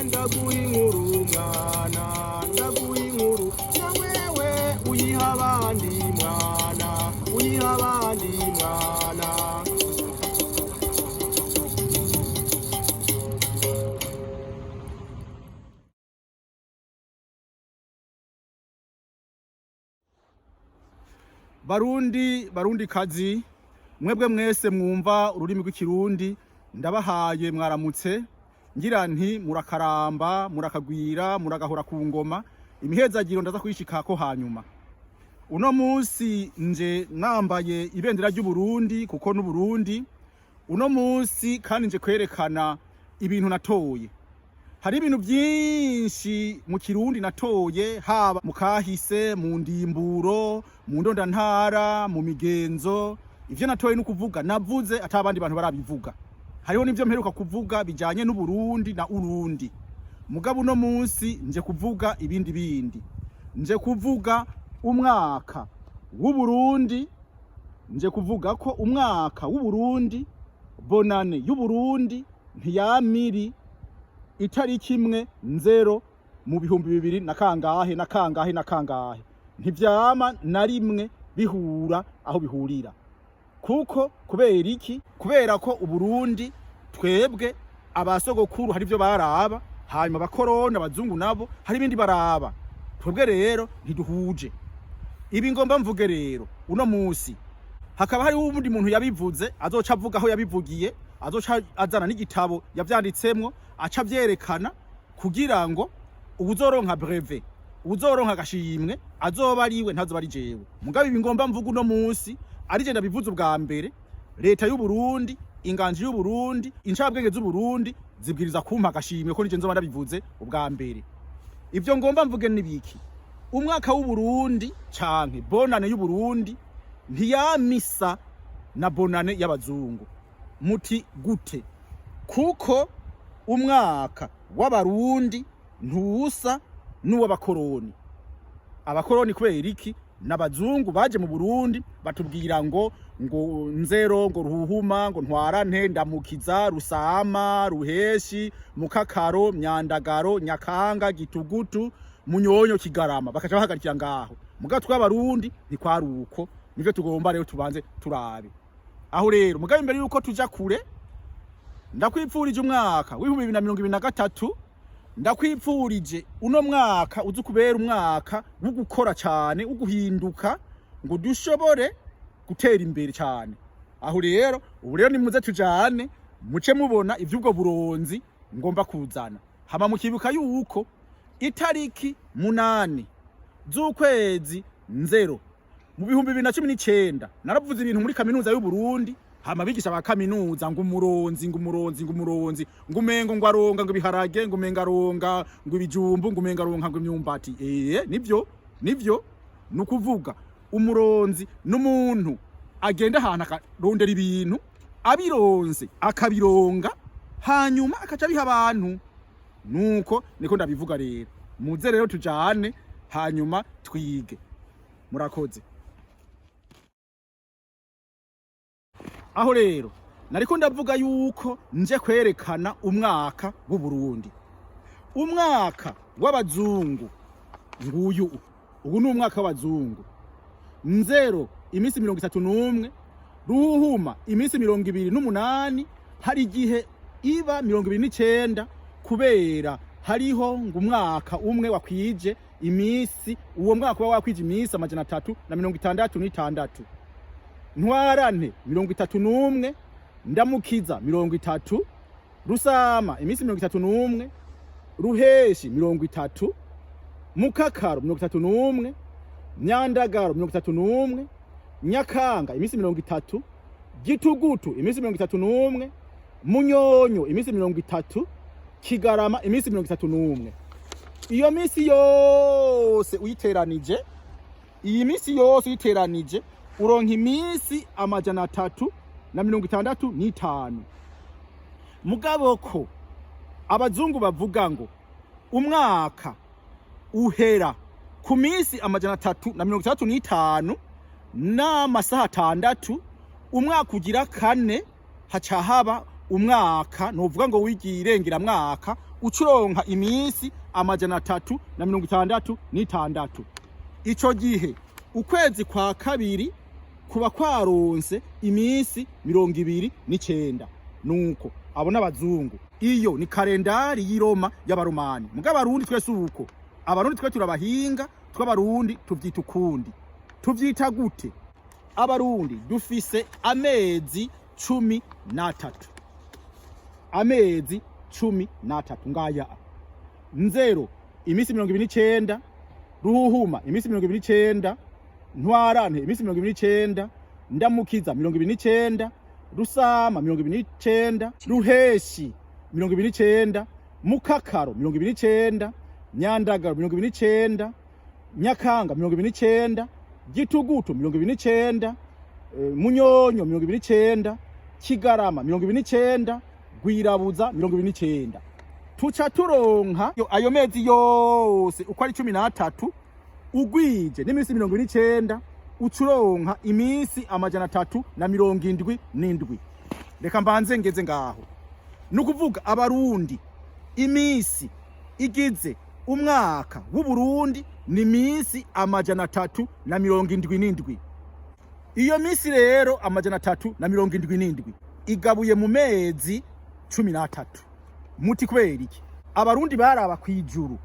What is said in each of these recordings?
Ndaguha inkuru mwana, ndaguha inkuru na wewe uyiha abandi mwana, uyiha abandi mwana. Barundi, Barundi kazi, mwebwe mwese mwumva ururimi rw'Ikirundi, ndabahaye mwaramutse, ngira nti murakaramba, murakagwira, muragahora ku ngoma. Imihezagiro ndaza kuyishikako hanyuma. Uno munsi nje nambaye ibendera ry'Uburundi kuko n'Uburundi. Uno munsi kandi nje kwerekana ibintu natoye. Hari ibintu byinshi mu Kirundi natoye, haba mu kahise, mu ndimburo, mu ndondantara, mu migenzo. Ivyo natoye ni ukuvuga navuze ata abandi bantu barabivuga. Hariho n'ivyo mperuka kuvuga bijanye n'Uburundi na Urundi. Mugabo uno munsi nje kuvuga ibindi bindi. Nje kuvuga umwaka w'Uburundi, nje kuvuga ko umwaka w'Uburundi, bonane y'Uburundi ntiyamiri itariki 1 nzero mu 2000 na kangahe na kangahe na kangahe. Ntivyama na rimwe bihura aho bihurira. Kuko kubera iki? Kubera ko Uburundi twebwe abasogokuru hari ivyo baraba, hanyuma abakoroni abazungu nabo hari ibindi baraba. Twebwe rero ntiduhuje. Ibi ngomba mvuge rero uno musi, hakaba hariho uwundi muntu yabivuze, azoca avuga aho yabivugiye, azoca azana n'igitabo yavyanditsemwo, aca avyerekana kugira ngo uwuzoronka brevet, uwuzoronka agashimwe azoba ariwe, ntazoba ari jewe. Mugabo ibi ngomba mvuge uno musi ari je ndabivuze ubwa mbere, leta y'u Burundi, inganji y'u Burundi, incabwenge z'u Burundi zibwiriza kumpa agashimwe ko nije nzoba ndabivuze ubwa mbere. Ivyo ngomba mvuge nibiki? Umwaka w'u Burundi canke bonane y'u Burundi ntiyamisa na bonane y'abazungu. Muti gute? Kuko umwaka w'Abarundi ntusa n'uw'abakoroni. Abakoroni kubera iki? N'abazungu baje mu Burundi batubwira ngo nzero, ngo ruhuhuma, ngo ntwarante, ndamukiza, rusama, ruheshi, mukakaro, myandagaro, nyakanga, gitugutu, munyonyo, kigarama, bakaca bahagarikira ngaho. Mugabo tw'Abarundi ntikwari uko. Nivyo tugomba rero tubanze turabe aho rero. Mugabo imbere yuko tuja kure, ndakwipfurije umwaka w'2023. Ndakwipfurije uno mwaka uzi kubera umwaka wo gukora cyane, wo guhinduka ngo dushobore gutera imbere cyane. Aho rero ubu rero nimuze tujane, muce mubona ivy'ubwo buronzi ngomba kuzana. Hama mukibuka yuko itariki 8 z'ukwezi nzero mu 2019 naravuze ibintu muri kaminuza y'u Burundi, hama abigisha ba kaminuza ngo umuronzi, ngo umuronzi, ngo umuronzi, ngo umengo ngo aronga ngo ibiharage, ngo umengo aronga ngo ibijumbu, ngo umengo aronka ngo imyumbati. Nivyo, nivyo. Nukuvuga umuronzi n'umuntu agenda ahantu akarondera ibintu, abironze akabironga, hanyuma akaca abiha abantu. Nuko niko ndabivuga rero. Muze rero tujane, hanyuma twige. Murakoze. Aho rero nariko ndavuga yuko nje kwerekana umwaka w'u Burundi, umwaka w'abazungu nguyu. Ubu ni umwaka w'abazungu: nzero iminsi 31, ruhuhuma iminsi 28, hari igihe iba 29 kubera hariho ngo umwaka umwe wakwije iminsi, uwo mwaka uba wakwije iminsi 366. Ntwarante 31, ndamukiza 30, rusama iminsi 31, ruheshi 30, mukakaro 31, myandagaro 31, nyakanga iminsi 30, gitugutu iminsi 31, munyonyo iminsi 30, kigarama iminsi 31. Iyo minsi yose uyiteranije, iyi minsi yose uyiteranije, uronka iminsi 365. Mugabo ko abazungu bavuga ngo umwaka uhera ku minsi 365 n'amasaha 6, umwaka ugira kane haca haba Umwaka novuga ngo w'ikirengera mwaka ucuronka iminsi 366. Ico gihe ukwezi kwa kabiri kuba kwaronse iminsi 29. Nuko abo n'abazungu, iyo ni kalendari y'i Roma y'Abaromani. Muga Abarundi twese uko, Abarundi twe turabahinga, tw'Abarundi tuvyita ukundi. Tuvyita gute? Abarundi dufise amezi 13, amezi 13 ngaya: Nzero iminsi 29, Ruhuhuma iminsi 29, Ntwarante iminsi 29, Ndamukiza 29, Rusama 29, Ruheshi 29, Mukakaro 29, Nyandagaro 29, Nyakanga 29, Gitugutu 29, Munyonyo 29, Kigarama 29, Gwirabuza 29. Tuca turonka ayo mezi yose uko ari 13 ugwije n'iminsi 29, ucuronka iminsi 377. Reka mbanze ngeze ngaho. Ni ukuvuga Abarundi iminsi igize umwaka w'Uburundi ni iminsi 377. Iyo minsi rero 377 igabuye mu mezi 13. Muti kubera iki? Abarundi baraba kwijuru,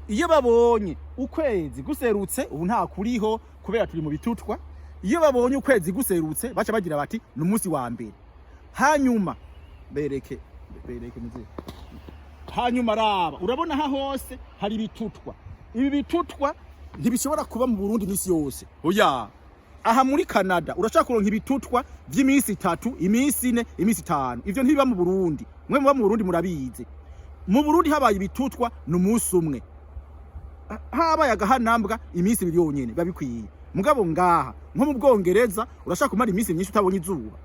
iyo babonye ukwezi guserutse, ubu nta kuriho kubera turi mu bitutwa, iyo babonye ukwezi guserutse baca bagira bati ni umunsi wa mbere. Hanyuma bereke, bereke muzehe. Hanyuma raba, urabona aha hose hari ibitutwa. Ibi bitutwa ntibishobora kuba mu Burundi iminsi yose, oya. Aha muri Canada urashaka kuronka ibitutwa vy'iminsi 3, iminsi 4, iminsi 5. Ivyo ntibiba mu Burundi. Mwe muba mu Burundi murabizi. Mu Burundi habaye ibitutwa ni umunsi umwe, habaye agahanambwa iminsi 2 yonyene biba bikwiye. Mugabo ngaha nko mu Bwongereza urashaka kumara iminsi myinshi utabonye izuba.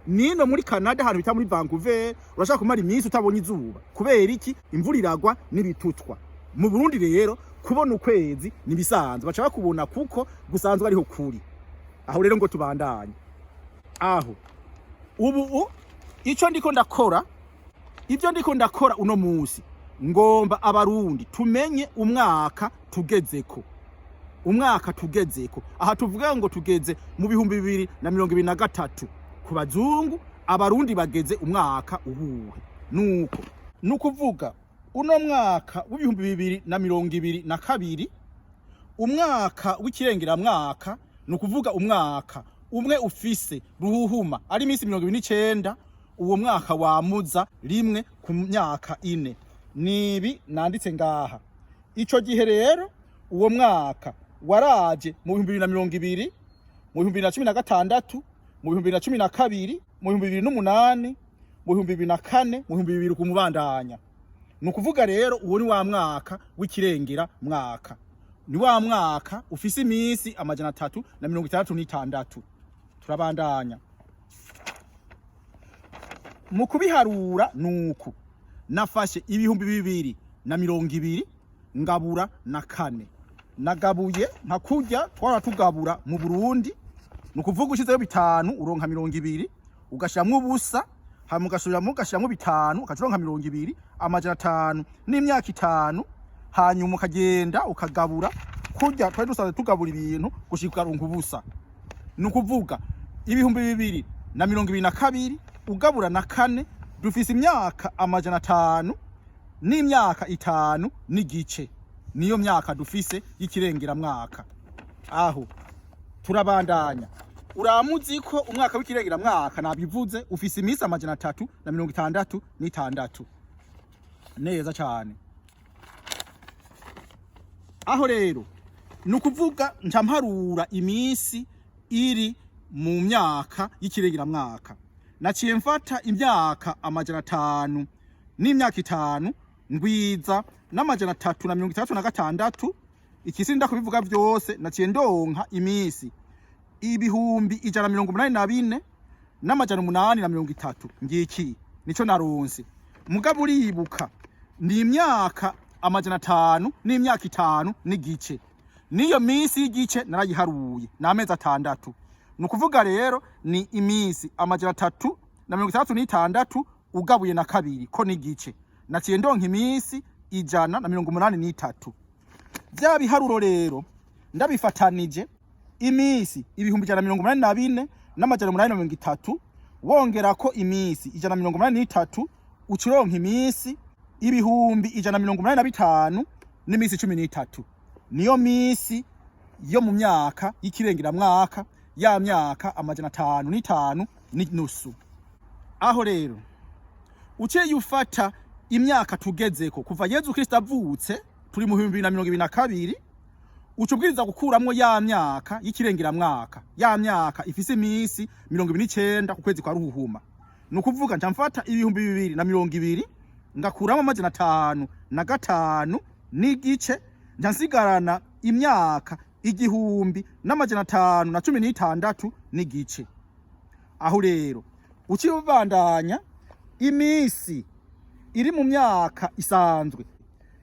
Nino muri Canada, ahantu bita muri Vancouver, urashaka kumara iminsi utabonye izuba. Kubera iki? Imvura iragwa n'ibitutwa. Mu Burundi rero kubona ukwezi nibisanzwe, baca bakubona kuko gusanzwe ariho kuri. Aho rero ngo tubandanye aho ubu ico ndiko ndakora, ibyo ndiko ndakora uno munsi, ngomba Abarundi tumenye umwaka tugezeko. Umwaka tugezeko aha, tuvuga ngo tugeze mu 2023 ku bazungu. Abarundi bageze umwaka uwuhe? Nuko nukuvuga uno mwaka w'2022, umwaka w'ikirengeramwaka, ni ukuvuga umwaka umwe ufise Ruhuhuma ari iminsi 29. Uwo mwaka wamuza rimwe ku myaka 4. Nibi nanditse ngaha. Ico gihe rero uwo mwaka waraje mu 2020, mu 2016, mu 2012, mu 2008, mu 2004, mu 2000 kumubandanya. Ni ukuvuga rero uwo ni wa mwaka w'ikirengera mwaka, ni wa mwaka ufise iminsi 366. Turabandanya mu kubiharura. Nuku nafashe 2020 ngabura na kane. Nagabuye nka kurya twara tugabura mu Burundi. Ni ukuvuga ushizeyo 5 uronka 20, ugashiramwo ubusa, hanyuma ugasubiramo ugashiramwo 5, ugaca uronka 20, 500 n'imyaka 5. Hanyuma ukagenda ukagabura kurya twari dusanzwe tugabura ibintu gushika ukaronka ubusa. Ni ukuvuga 2022 ugabura na kane, dufise imyaka 500 n'imyaka 5 n'igice. Niyo myaka dufise y'ikirengeramwaka. Aho turabandanya. Uramuzi ko umwaka w'ikirengeramwaka, nabivuze, ufise iminsi 366. Neza cyane. Aho rero ni ukuvuga nca mparura iminsi iri mu myaka y'ikirengeramwaka. Naciye mfata imyaka 500 n'imyaka 5 ngwiza n'366. Ikisi ndakubivuga byose, naciye ndonka iminsi 184,830. Ngiki nico naronse. Mugabo uribuka ni imyaka 500 n'imyaka 5 n'igice. Niyo minsi y'igice narayiharuye, ni amezi 6. Ni ukuvuga rero ni iminsi 366. Ugabuye na kabiri ko n'igice, naciye ndonka iminsi 183. Vya biharuro rero ndabifatanije, iminsi 184,830, wongerako iminsi 183, ucironka iminsi 185,013. Niyo minsi yo mu myaka y'ikirengeramwaka, ya myaka 505.5. Aho rero uciye ufata imyaka tugezeko kuva Yezu Kristo avutse, turi mu 2022, uca ubwiriza gukuramwo ya myaka y'ikirengeramwaka, ya myaka ifise iminsi 29 ku kwezi kwa Ruhuhuma. Ni ukuvuga nca mfata 2020, ngakuramo 505.5, nca nsigarana imyaka 1516.5. Aho rero uciye ubandanya iminsi iri mu myaka isanzwe,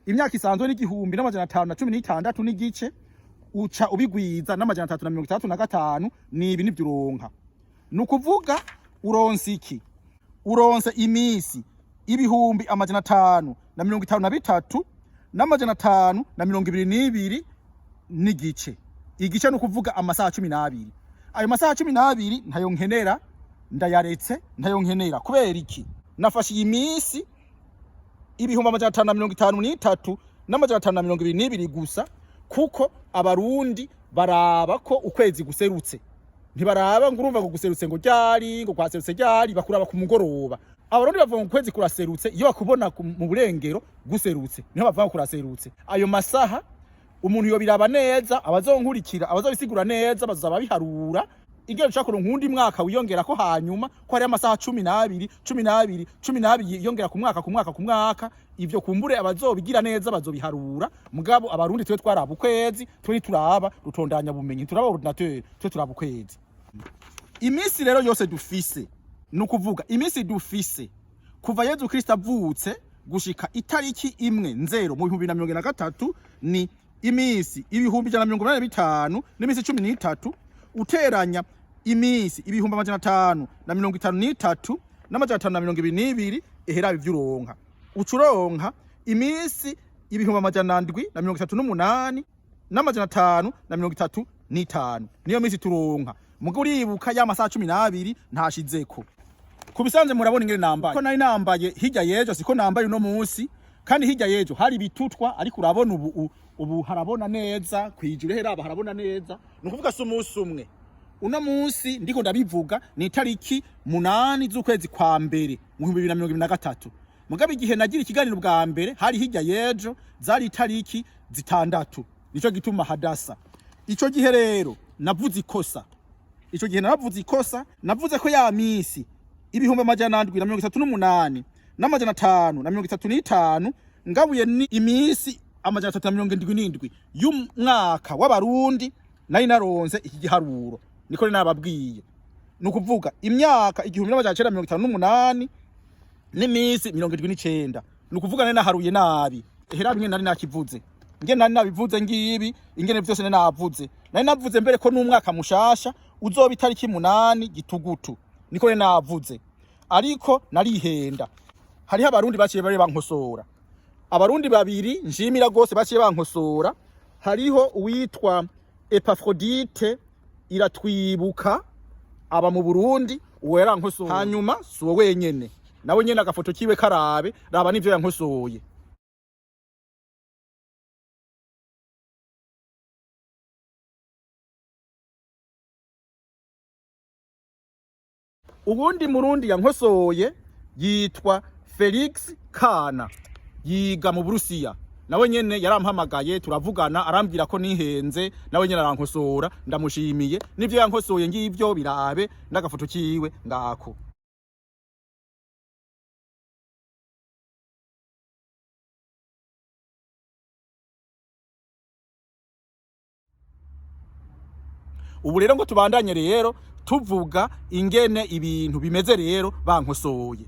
imyaka isanzwe ni 1516.5, uca ubigwiza n'365. Nibi nivyo uronka. Ni ukuvuga uronse iki? Uronse iminsi 553,522.5. Igice ni ukuvuga amasaha 12. Ayo masaha 12 ntayo nkenera, ndayaretse, ntayo nkenera. Kubera iki? Nafashe iyi minsi 553,522 gusa, kuko Abarundi baraba ko ukwezi guserutse, ntibaraba ngo urumva ngo guserutse ngo ryari, ngo kwaserutse ryari, bakuraba ku mugoroba. Abarundi bavuga ngo ukwezi kuraserutse iyo bakubona mu burengero guserutse, niho bavuga ngo kuraserutse. Ayo masaha umuntu yobiraba neza, abazonkurikira abazobisigura neza bazoza babiharura ingene ushaka kuronka uwundi mwaka wiyongera ko hanyuma, ko hariyo amasaha 12, 12, 12 yiyongera ku mwaka, ku mwaka, ku mwaka. Ivyo kumbure abazobigira neza bazobiharura. Mugabo Abarundi twe twaraba ukwezi, twe turaba rutondanya bumenyi, turaba ordinateur, twe turaba ukwezi. Iminsi rero yose dufise, ni ukuvuga iminsi dufise kuva Yezu Kristo avutse gushika itariki 1 Nzero mu 2023, ni iminsi 185,013 n'iminsi 13, uteranya iminsi 553,522, ehera ivyo uronka, uca uronka iminsi 738,535. Niyo minsi turonka. Mugo uribuka ya masaha 12 ntashizeko. Ku bisanzwe murabona ingene nambaye, ko nari nambaye hirya y'ejo siko nambaye uno munsi, kandi hirya y'ejo hari bitutwa, ariko urabona ubu harabona neza kwijuru, heraba harabona neza. Ni ukuvuga si umunsi umwe. Uno munsi ndiko ndabivuga ni itariki 8 z'ukwezi kwa mbere mu 2023. Mugabo igihe nagira ikiganiro bwa mbere hari hirya y'ejo, zari itariki 6. Nico gituma hadasa. Ico gihe rero navuze ikosa. Ico gihe naravuze ikosa, navuze ko ya minsi 738,535 ngabuye ni iminsi 377 y'umwaka w'Abarundi, nari naronse iki giharuro. Niko nababwiye. Ni ukuvuga imyaka 1958 n'iminsi 79. Ni ukuvuga nari naharuye nabi. Ehera bimwe nari nakivuze, nge nari nabivuze ngibi ingene vyose nari navuze. Nari navuze mbere ko n'umwaka mushasha uzoba itariki 8 Gitugutu, niko nari navuze, ariko narihenda. Hariho Abarundi baciye bari bankosora, Abarundi babiri nshimira gose baciye bankosora. Hariho uwitwa Epafrodite Iratwibuka, aba mu Burundi, uwo yarankosoye. Hanyuma si uwo wenyene, nawe nyene agafoto kiwe karabe, raba n'ivyo yankosoye. Uwundi Murundi yankosoye yitwa Felix Kana, yiga mu Burusiya. Nawe nyene yarampamagaye turavugana, arambwira ko nihenze, nawe nyene arankosora, ndamushimiye. Nivyo yankosoye ngivyo, birabe n'agafoto kiwe ngako. Ubu rero ngo tubandanye rero tuvuga ingene ibintu bimeze rero bankosoye.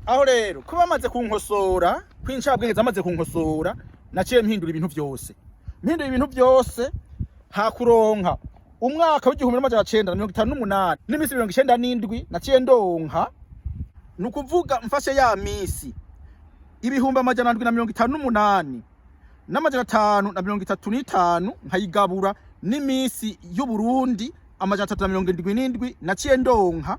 Aho rero ko bamaze kunkosora, kwincabwenge zamaze kunkosora, naciye mpindura ibintu vyose, mpindura ibintu vyose hakuronka Umwaka w'1958 n'iminsi 97 naciye ndonka, ni ukuvuga mfashe ya misi 758,535 nkayigabura n'imisi y'Uburundi 377, naciye ndonka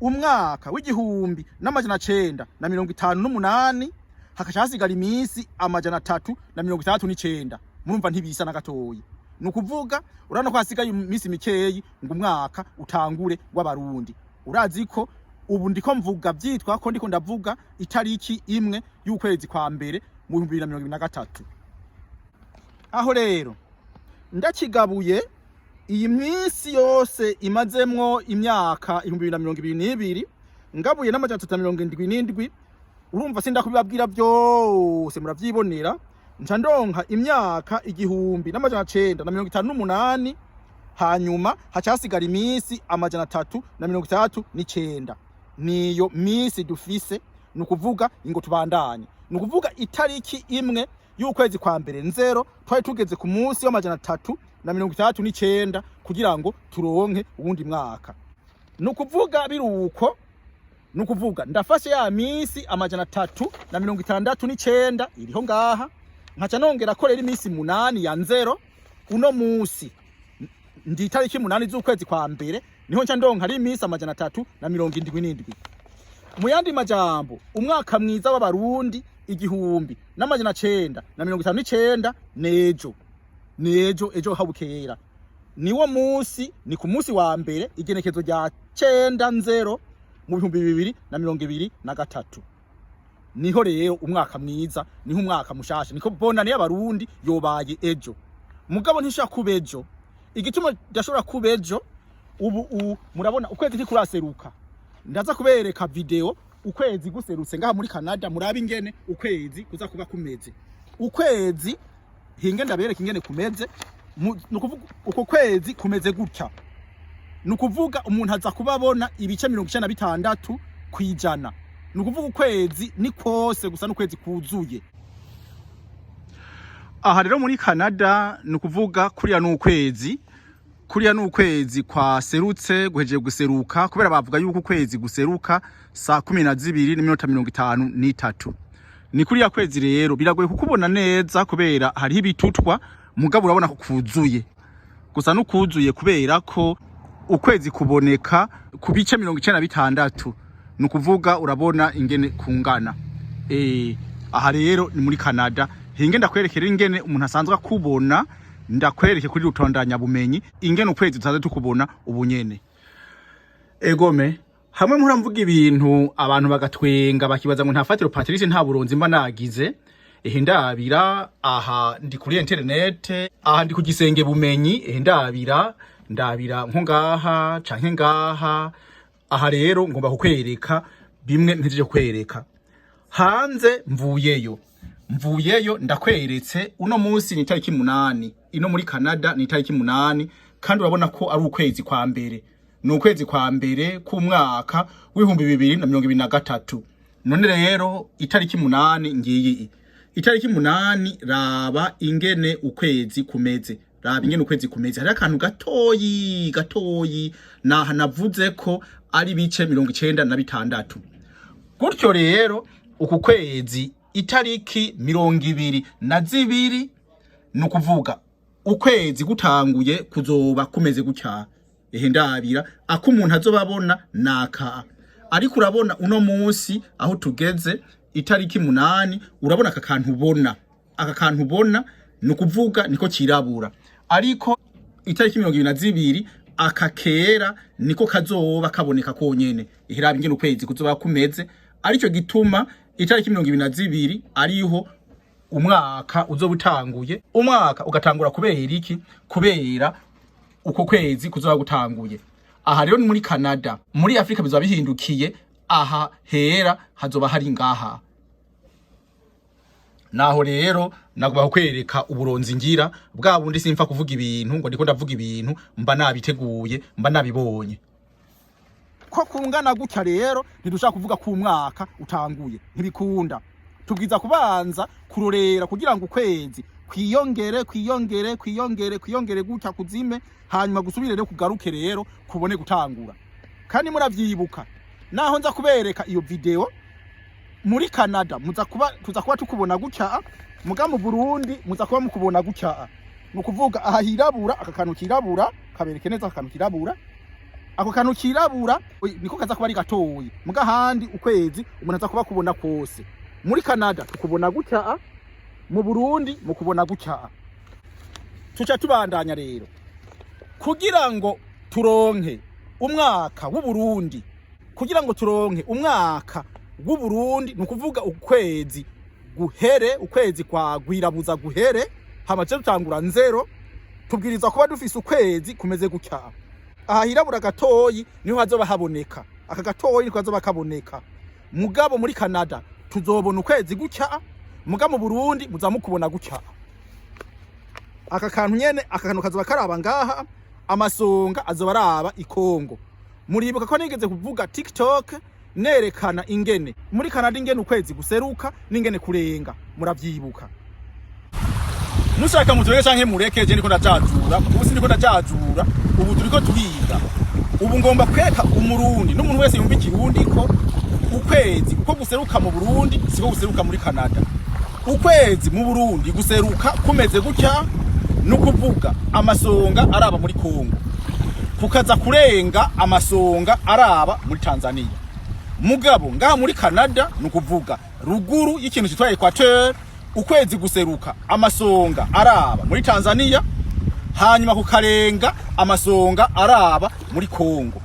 umwaka w'1958, hakaca hasigara imisi 369. Murumva ntibisa na gatoyi. Ni ukuvuga urabona ko hasigaye iminsi mikeyi ngo umwaka utangure w'Abarundi. Urazi ko ubu ndiko mvuga vyitwa ko ndiko ndavuga itariki 1 y'ukwezi kwa mbere mu 2023. Aho rero ndakigabuye iyi minsi yose imazemwo imyaka 2022 ngabuye n'377, urumva sindakubibabwira byose, muravyibonera. Nca ndonka imyaka 1958, hanyuma hacasigara iminsi 369. Niyo minsi dufise. Ni ukuvuga ngo tubandanye, ni ukuvuga itariki 1 y'ukwezi kwa mbere 0 twari tugeze ku munsi w'369 kugira ngo turonke uwundi mwaka. Ni ukuvuga biruko, ni ukuvuga ndafashe ya minsi 369 iriho ngaha, nkaca nongera ko rero iminsi 8 ya 0. Uno musi ndi itariki 8 z'ukwezi kwa mbere, niho nca ndonka ari iminsi 377. Mu yandi majambo, umwaka mwiza w'Abarundi 1959 nejo, nejo ejo habukera, niwo musi, ni ku munsi wa mbere, igenekezo rya 9/0 mu 2023. Niho rero umwaka mwiza, niho umwaka mushasha, niko bonane y'Abarundi yobaye ejo. Mugabo ntishobora kuba ejo. Igituma idashobora kuba ejo, ubu murabona ukwezi ntikuraseruka. Ndaza kubereka video ukwezi guserutse ngaha muri Canada, murabe ingene ukwezi kuza kuba kumeze. Ukwezi hinge ndabereka ingene kumeze. Ni ukuvuga uko kwezi kumeze gutya, ni ukuvuga umuntu aza kubabona ibice 96%. Ni ukuvuga ukwezi ni kose gusa n'ukwezi kuzuye. Aha rero muri Canada, ni ukuvuga kuriya ni ukwezi, kuriya ni ukwezi kwaserutse, guhejeje guseruka, kubera bavuga yuko ukwezi guseruka saa 12:53. Ni kuriya kwezi rero biragoye kukubona neza kubera hariho ibitutwa, mugabo urabona ko kuzuye gusa n'ukuzuye, kubera ko ukwezi kuboneka ku bice 96. Ni ukuvuga urabona ingene kungana. Aha rero ni muri Canada. Hinge ndakwerekera ingene umuntu asanzwe akubona, ndakwereke kuri rutondanya bumenyi ingene ukwezi tusanzwe tukubona ubunyene. Egome hamwe mpora mvuga ibintu abantu bagatwenga, bakibaza ngo nta fatiro Patrice, nta buronzi mba nagize. Ehe ndabira aha, ndi kuri internet, aha ndi ku gisenge bumenyi. Ehe ndabira, ndabira nko ngaha canke ngaha. Aha rero ngomba kukwereka bimwe mpejeje kwereka hanze. Mvuyeyo, mvuyeyo ndakweretse. Uno munsi ni itariki 8 ino muri Canada, ni itariki 8, kandi urabona ko ari ukwezi kwa mbere, ni ukwezi kwa mbere k'umwaka w'2023. None rero itariki 8 ngiyi, itariki 8, raba ingene ukwezi kumeze, raba ingene ukwezi kumeze. Hari akantu gatoyi gatoyi, naha navuze ko ari ibice 96. Gutyo rero uku kwezi itariki 22, ni ukuvuga ukwezi gutanguye kuzoba kumeze gutya. Ehe ndabira ako umuntu azoba abona naka. Ariko urabona uno munsi aho tugeze itariki 8, urabona aka kantu ubona, aka kantu ubona, ni ukuvuga niko kirabura. Ariko itariki 22 aka kera niko kazoba kaboneka konyene. Ihiraba ingene ukwezi kuzoba kumeze. Aricyo gituma itariki 22 ariho umwaka uzoba utanguye. Umwaka ugatangura kubera iki? Kubera uko kwezi kuzoba gutanguye. Aha rero ni muri Canada. Muri Afrika bizoba bihindukiye, aha hera hazoba hari ngaha. Naho rero nagomba kukwereka uburonzi ngira bwa bundi. Simfa kuvuga ibintu ngo ndiko ndavuga ibintu, mba nabiteguye, mba nabibonye ko kungana gutya. Rero ntidushaka kuvuga ko umwaka utanguye, ntibikunda. Tubwiza kubanza kurorera kugira ngo ukwezi Kwiyongere, kwiyongere, kwiyongere, kwiyongere gutya, kuzime, hanyuma gusubire rero kugaruke rero kubone gutangura. Kandi muravyibuka, naho nza kubereka iyo video, muri Canada muza kuba tuza kuba tukubona gutya, muga mu Burundi muza kuba mukubona gutya. Ni ukuvuga aha hirabura, aka kantu kirabura, kabereke neza, aka kantu kirabura, ako kantu kirabura niko kaza kuba ari gatoyi. Muga ahandi ukwezi umuntu aza kuba kubona kose. Muri Canada tukubona gutya, mu Burundi mukubona gutya. Tuca tubandanya rero. Kugira ngo turonke umwaka w'Uburundi, kugira ngo turonke umwaka w'Uburundi, ni ukuvuga ukwezi guhere, ukwezi kwa gwirabuza guhere, hama tuce dutangura nzero, tubwirizwa kuba dufise ukwezi kumeze gutya. Aha hirabura gatoyi niho hazoba haboneka, aka gatoyi niko hazoba kaboneka. Mugabo muri Canada tuzobona ukwezi gutya, muga mu Burundi muza mukubona gutya. Aka kantu nyene, aka kantu kazoba karaba ngaha, amasonga azoba araba ikongo. Muribuka ko nigeze kuvuga TikTok nerekana ingene muri Canada ingene ukwezi guseruka n'ingene kurenga, muravyibuka. Mushaka mutureke canke mureke, je ndiko ndajajura ubu, sindiko ndajajura ubu, turiko turiga ubu. Ngomba kwereka Umurundi n'umuntu wese yumva Ikirundi ko ukwezi uko guseruka mu Burundi siko guseruka muri Canada. Ukwezi mu Burundi guseruka kumeze gutya, ni ukuvuga amasonga araba muri Kongo, kukaza kurenga amasonga araba muri Tanzania. Mugabo ngaha muri Canada, ni ukuvuga ruguru y'ikintu cyitwa Equateur, ukwezi guseruka amasonga araba muri Tanzania, hanyuma kukarenga amasonga araba muri Kongo.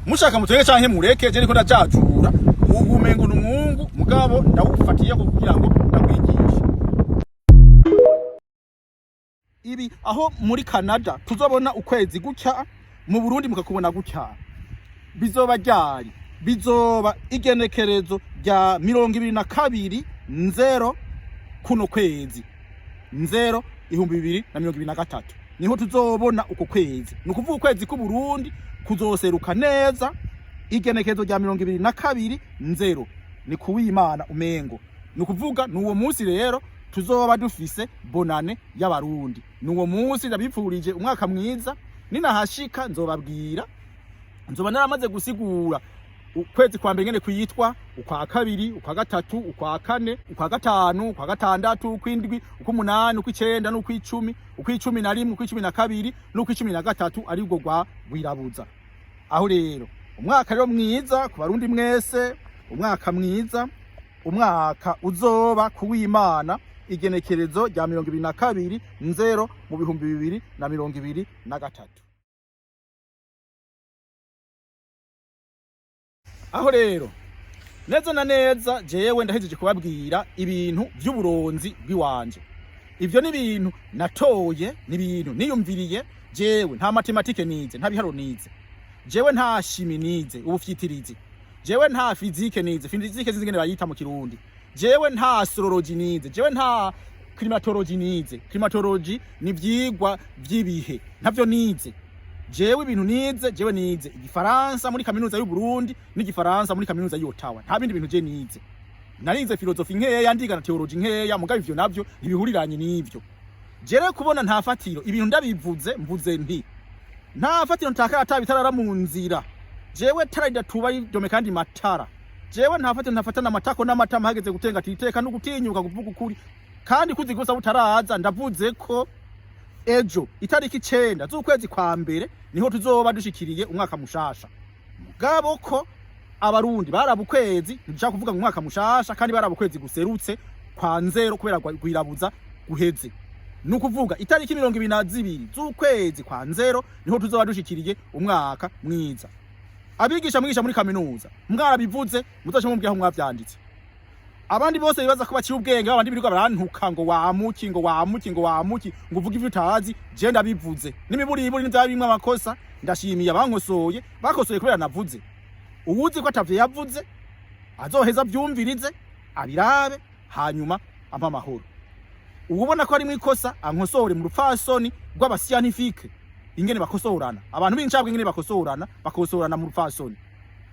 Mushaka mutureke canke mureke, je ndiko ndajajura ubu, umengo n'umwungu, mugabo ndawufatiye kugira ngo ndakwigishe ibi. Aho muri Canada tuzobona ukwezi gutya, mu Burundi mukakubona gutya, bizoba ryari? Bizoba igenekerezo rya 22 nzero kuno kwezi, nzero 2023, niho tuzobona uko kwezi. Ni ukuvuga ukwezi k'Uburundi kuzoseruka neza igenekerezo rya 22 nzero, ni kuwimana umengo. Ni ukuvuga ni uwo munsi rero tuzoba dufise bonane y'Abarundi. Ni uwo munsi. Ndabipfurije umwaka mwiza. Ninahashika nzobabwira, nzoba naramaze gusigura ukwezi kwa mbere ngene kwitwa, ukwa kabiri, ukwa gatatu, ukwa kane, ukwa gatanu, ukwa gatandatu, ukwindwi, ukw'umunani, ukw'icenda n'ukw'icumi, ukw'icumi na rimwe, ukw'icumi na kabiri n'ukw'icumi na gatatu, aribwo rwa gwirabuza. Aho rero umwaka rero mwiza ku Barundi mwese, umwaka mwiza, umwaka uzoba kuw'Imana igenekerezo rya 22 nzero mu 2023. Aho rero neza na neza jewe ndahejeje kubabwira ibintu vy'uburonzi bw'iwanje. Ivyo ni ibintu natoye, ni ibintu niyumviriye jewe. Nta mathématiques nize, nta biharuro nize jewe, nta chimie nize, ubufyitirizi jewe, nta physique nize, physique sinzi ingene bayita mu Kirundi, jewe nta astrology nize, jewe nta climatology nize. Climatology ni ivyigwa vy'ibihe, ntavyo nize jewe. Ibintu nize, jewe nize Igifaransa muri Kaminuza y'u Burundi n'Igifaransa muri Kaminuza y'Ottawa. Nta bindi bintu je nize. Narize philosophie nkeya, ndiga na théologie nkeya, mugabo ivyo navyo ntibihuriranye n'ivyo. Jewe kubona nta fatiro ibintu ndabivuze, mvuze nti nta fatiro ntakara atabitarara mu nzira. Jewe tara ridatuba ridome kandi matara. Jewe nta fatiro ntafatana amatako n'amatama, hageze gutenga titeka no gutinyuka kuvuga ukuri kandi kuzi gusa butaraza. Ndavuze ko ejo itariki 9 z'ukwezi kwa mbere niho tuzoba dushikiriye umwaka mushasha. Mugabo ko Abarundi baraba ukwezi, ntidushaka kuvuga ngo umwaka mushasha kandi baraba ukwezi guserutse kwa nzero kubera gwirabuza guheze. Ni ukuvuga itariki 22 z'ukwezi kwa nzero niho tuzoba dushikiriye umwaka mwiza. Abigisha mwigisha muri kaminuza mwarabivuze, muzoce mumbwira aho mwavyanditse. Abandi bose bibaza ko baciye ubwenge, babandi birirwa barantuka ngo wamuki, ngo wamuki, ngo wamuki, ngo uvuge ivyo utazi, je ndabivuze n'imiburiburi n'ivyaba bimwe amakosa. Ndashimiye abankosoye, bakosoye kubera navuze. Uwuzi ko atavyo yavuze azoheza avyumvirize, abirabe, hanyuma ampa amahoro. Uwubona ko ari ikosa ankosore mu rupfasoni rw'aba scientifiques, ingene bakosorana, abantu b'incabwe ingene bakosorana, bakosorana mu rupfasoni.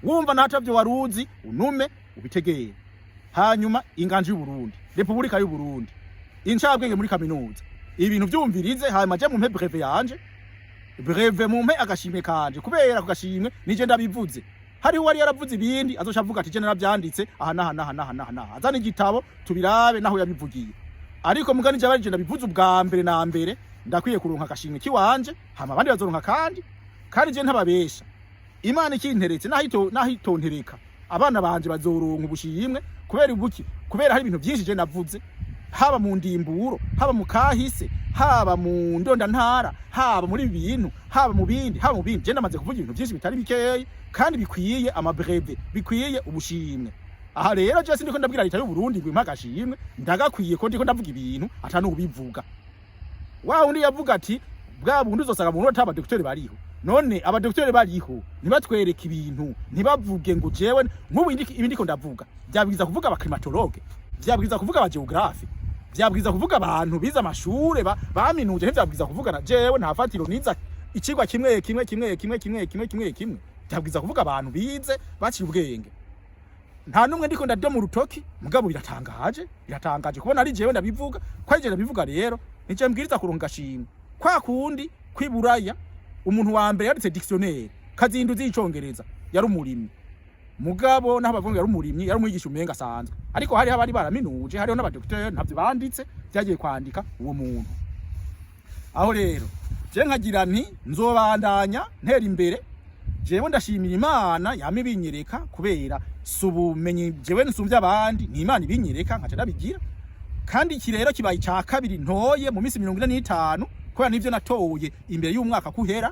Wumva natavyo waruzi, unume ubitegere. Hanyuma inganji y'Uburundi, Repubulika y'Uburundi. Incabwenge muri kaminuza, ibintu vyumvirize, hanyuma je mumpe brevet yanje, brevet mumpe agashimwe kanje, kubera ku gashimwe nije ndabivuze. Hariho uwari yaravuze ibindi, azoca avuga ati je naravyanditse aha n'aha n'aha n'aha n'aha n'aha, azana igitabo tubirabe naho yabivugiye. Ariko mugani je abarije ndabivuze ubwa mbere na mbere, ndakwiye kuronka agashimwe kiwanje, hama abandi bazoronka. Kandi je ntababesha, Imana ikinteretse naho itontereka, abana banje bazoronka ubushimwe. Kubera ubuki? Kubera hari ibintu byinshi je navuze, haba mu ndimburo, haba mu kahise, haba mu ndondantara, haba muri ibi bintu, haba mu bindi, haba mu bindi. Je ndamaze kuvuga ibintu byinshi bitari bikeyi kandi bikwiye ama brevets, bikwiye ubushimwe. Aha rero je sindiko ndabwira leta y'u Burundi ngo impe agashimwe, ndagakwiye ko ndiko ndavuga ibintu ata n'ubivuga. Wa wundi yavuga ati bwa bundi uzosanga mu ata abadokiteri bariho. None abadokiteri bariho ntibatwereke ibintu, ntibavuge ngo jewe nk'ubu ibi ndiko ndavuga vyabwiza kuvuga aba climatologues, vyabwiza kuvuga aba géographes, vyabwiza kuvuga abantu bize amashure baminuje, ntivyabwiza kuvuga na jewe nta fatiro niza icigwa kimwe kimwe kimwe kimwe kimwe kimwe kimwe kimwe. Vyabwiza kuvuga abantu bize baciye ubwenge. Nta numwe ndiko ndadoma urutoki, mugabo biratangaje, biratangaje kubona ari jewe ndabivuga. Ko ari jewe ndabivuga rero, nije mbwiriza kuronka gashimwe. Kwa kundi kwiburaya, umuntu wa mbere yanditse dictionnaire kazinduzi y'icongereza yari umurimyi. Mugabo naho bavuga yari umurimyi, yari umwigisha umenga asanzwe, ariko hariho abari baraminuje, hariho n'abadokiteri, ntavyo banditse, vyagiye kwandika uwo muntu. Aho rero je nkagira nti nzobandanya ntera imbere. Jewe ndashimira Imana yama ibinyereka, kubera si ubumenyi jewe nsumvye abandi, ni Imana ibinyereka nkaca ndabigira. Kandi iki rero kibaye ica kabiri ntoye mu minsi 45, kubera nivyo natoye imbere y'umwaka kuhera.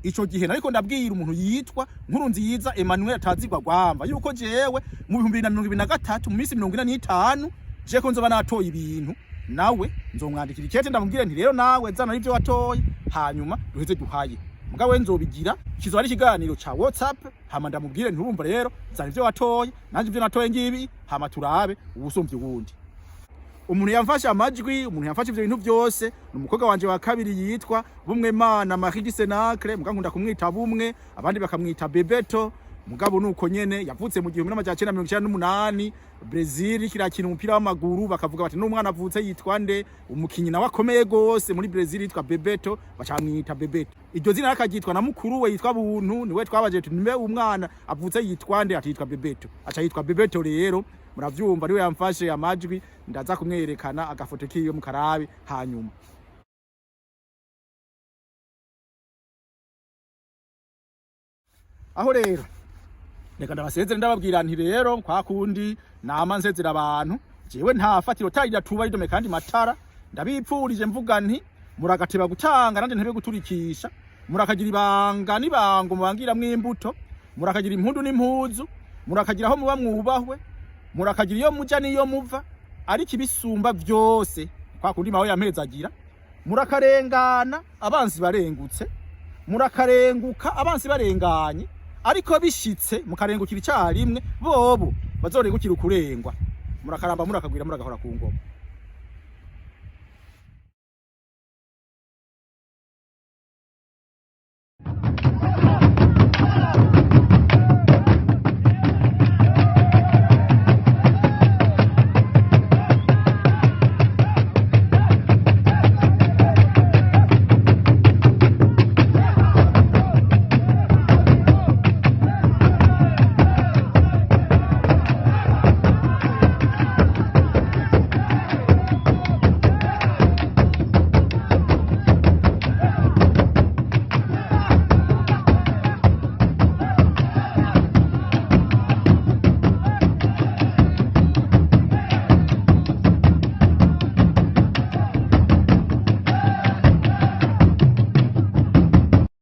Ico gihe nariko ndabwira umuntu yitwa Nkurunziza Emmanuel atazigwa gwamba yuko jewe mu 2023, mu minsi 45, je ko nzoba natoye ibintu. Nawe nzomwandikira ikete, ndamubwire nti rero nawe zana n'ivyo watoye, hanyuma duheze duhaye. Mugabo we nzobigira kizoba ari ikiganiro ca WhatsApp, hama ndamubwire nti urumva rero, zana ivyo watoye, nanje ivyo natoye ngibi, hama turabe uwusumvye uwundi. Umuntu yamfashe amajwi, umuntu yamfashe ivyo bintu byose, ni umukobwa wanje wa kabiri yitwa Bumwe Mana Marie du Senacle. Mugabo nkunda kumwita Bumwe, abandi bakamwita Bebeto. Mugabo nuko nyene yavutse mu 1998. Brazil kirakina umupira w'amaguru, bakavuga bati n'umwana avutse yitwa nde? Umukinyi nawe akomeye gose muri Brazil yitwa Bebeto, bacamwita Bebeto. Iryo zina akaryitwa na mukuru we yitwa Buntu. Niwe twabaje tuti nimbe umwana avutse yitwa nde? Ati yitwa Bebeto, aca yitwa Bebeto. Rero muravyumva, niwe yamfashe amajwi, ndaza kumwerekana agafoto kiwe mu karabi hanyuma. Aho rero reka ndabasezere, ndababwira nti rero kwa kundi nama nsezera abantu, jewe nta fatiro tarira tuba ridome kandi matara. Ndabipfurije mvuga nti muragateba gutanga nanje ntebe guturikisha, murakagira ibanga n'ibango mubangiramwo imbuto, murakagira impundu n'impuzu, murakagira aho muba mwubahwe, murakagira iyo muja n'iyo muva. Ariko ibisumba vyose, kwa kundi mawe yampezagira, murakarengana abansi barengutse, murakarenguka abansi barenganye. Ariko bishitse mukarengukira icarimwe, bobo bazorengukira ukurengwa. Murakaramba, murakagwira, murakahora ku ngoma.